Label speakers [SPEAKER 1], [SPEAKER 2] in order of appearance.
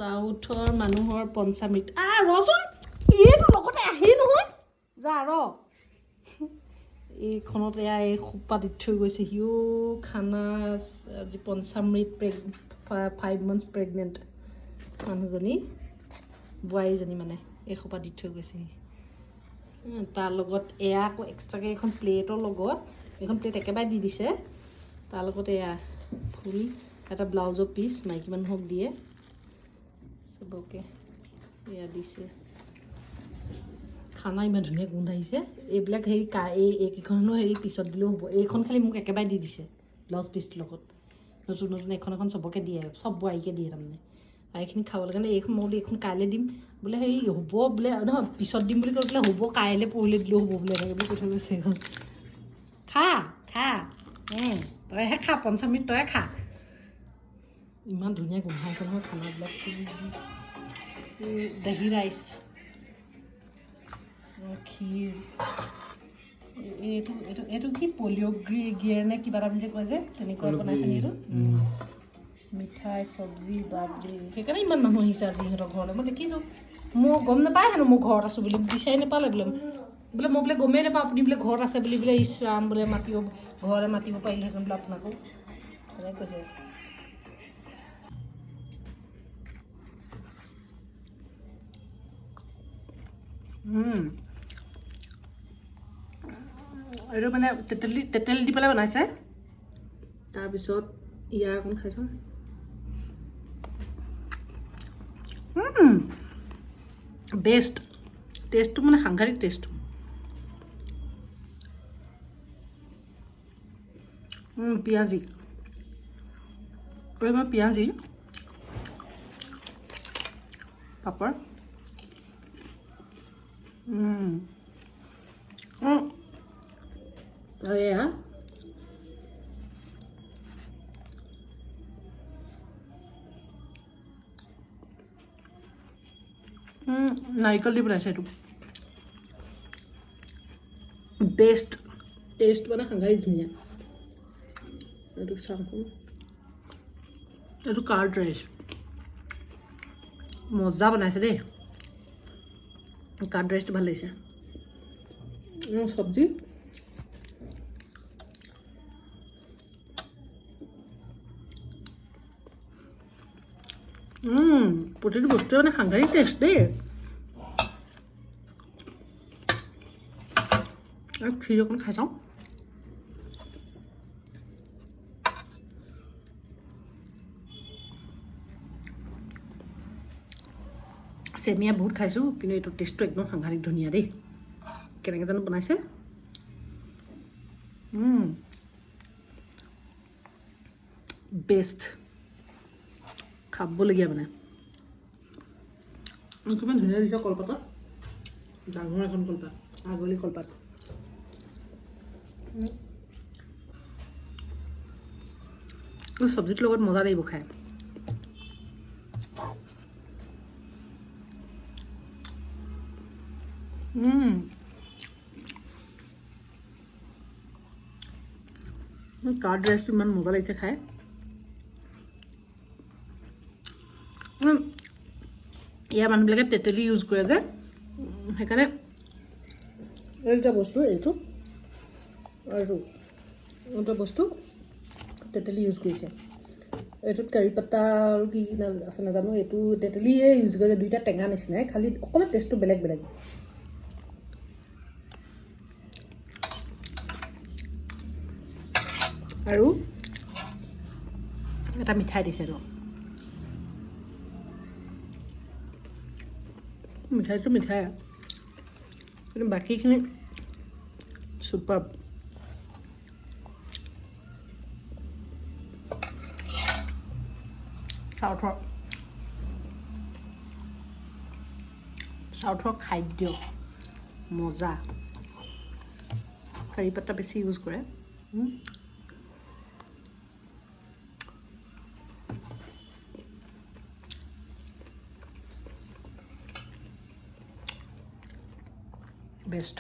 [SPEAKER 1] চাউথৰ মানুহৰ পঞ্চামৃত। ৰচোন, এইটো লগতে আহেই নহয়, যা ৰ। এইখনত এয়া এই সোপা দি থৈ গৈছে সিও খানা। আজি পঞ্চামৃত, 5 মান্থছ প্ৰেগনেণ্ট মানুহজনী, বোৱাৰীজনী মানে এই সোপা দি থৈ গৈছেহি। তাৰ লগত এয়া আকৌ এক্সট্ৰাকৈ এইখন প্লেটৰ লগত, এইখন প্লেট একেবাৰে দি দিছে। তাৰ লগত এয়া ফুল এটা ব্লাউজৰ পিচ মাইকী মানুহক দিয়ে চবকে, এয়া দিছে। খানা ইমান ধুনীয়া গোন্ধ আহিছে। এইবিলাক হেৰি এই এইকেইখনো হেৰি পিছত দিলেও হ'ব, এইখন খালি মোক একেবাৰে দি দিছে ব্লাউজ পিচটোৰ লগত। নতুন নতুন এখন এখন চবকে দিয়ে, চব বোৱাৰীকে দিয়ে তাৰমানে। আৰু এইখিনি খাবলৈ কাৰণে এইখন মই বোলো এইখন কাইলৈ দিম বোলে, হেৰি হ'ব বোলে, নহয় পিছত দিম বুলি কৈ বোলে হ'ব, কাইলৈ পৰহিলৈ দিলেও হ'ব বোলে, এনেকৈ বুলি কৈ থৈ গৈছে। এইখন খা খা, তইহে খা পঞ্চামৃত, তয়ে খা। ইমান ধুনীয়া গোন্ধাইছে নহয় খানাবিলাক। দহি ৰাইচ, ক্ষীৰ, এইটো এইটো এইটো কি পলিঅ' গিয়েৰ নে কিবা এটা বুলি যে কয় যে, তেনেকুৱা বনাইছে নেকি এইটো? মিঠাই, চব্জি, বাপৰে, সেইকাৰণে ইমান মানুহ আহিছে আজি ইহঁতৰ ঘৰলৈ। মই দেখিছোঁ, মই গম নাপায় হেনো মই ঘৰত আছোঁ বুলি, বিচাৰি নাপালে বোলে। বোলে মই বোলে গমেই নাপাওঁ আপুনি বোলে ঘৰত আছে বুলি বোলে। ইছ ৰাম, বোলে মাতিব, ঘৰলৈ মাতিব পাৰিলোহেঁতেন বোলে আপোনাকো, তেনেকৈ কৈছে। এইটো মানে তেতেলী তেতেলী দি পেলাই বনাইছে। তাৰপিছত ইয়াৰ অকণ খাই চাওঁ। বেষ্ট টেষ্টটো মানে সাংঘাতিক টেষ্ট। পিঁয়াজি, এই মই পিঁয়াজি পাপৰ। আৰু এয়া নাৰিকল দি বনাইছে। এইটো বেষ্ট টেষ্ট মানে সাংঘাতিক ধুনীয়া। এইটো চাওঁচোন, এইটো কাৰ্ড ৰাইচ, মজা বনাইছে দেই। কাৰ্ড ৰাইচটো ভাল লাগিছে। চব্জি প্ৰতিটো বস্তুৱে মানে সাংঘাতিক টেষ্ট দেই। আৰু ক্ষীৰ অকণ খাই চাওঁ। চেমিয়া বহুত খাইছোঁ, কিন্তু এইটো টেষ্টটো একদম সাংঘাতিক ধুনীয়া দেই। কেনেকৈ জানো বনাইছে। বেষ্ট, খাবলগীয়া মানে। কিমান ধুনীয়া দিছে কলপাতত, ডাঙৰ এখন কলপাত, আগলি কলপাত। চব্জিটোৰ লগত মজা লাগিব খাই। কাৰ্ড ৰাইচটো ইমান মজা লাগিছে খাই। ইয়াৰ মানুহবিলাকে তেতেলী ইউজ কৰে যে, সেইকাৰণে এই দুটা বস্তু, এইটো আৰু দুটা বস্তু তেতেলী ইউজ কৰিছে। এইটোত কাৰি পাত্তা আৰু কি কি আছে নাজানো, এইটো তেতেলীয়ে ইউজ কৰে। দুইটা টেঙা নিচিনাই, খালি অকণমান টেষ্টটো বেলেগ বেলেগ। আৰু এটা মিঠাই দিছে ন, মিঠাইটো মিঠাই, কিন্তু বাকীখিনি ছুপাৰ। চাউথৰ চাউথৰ খাদ্য মজা। কাৰি পাত্তা বেছি ইউজ কৰে। বেষ্ট।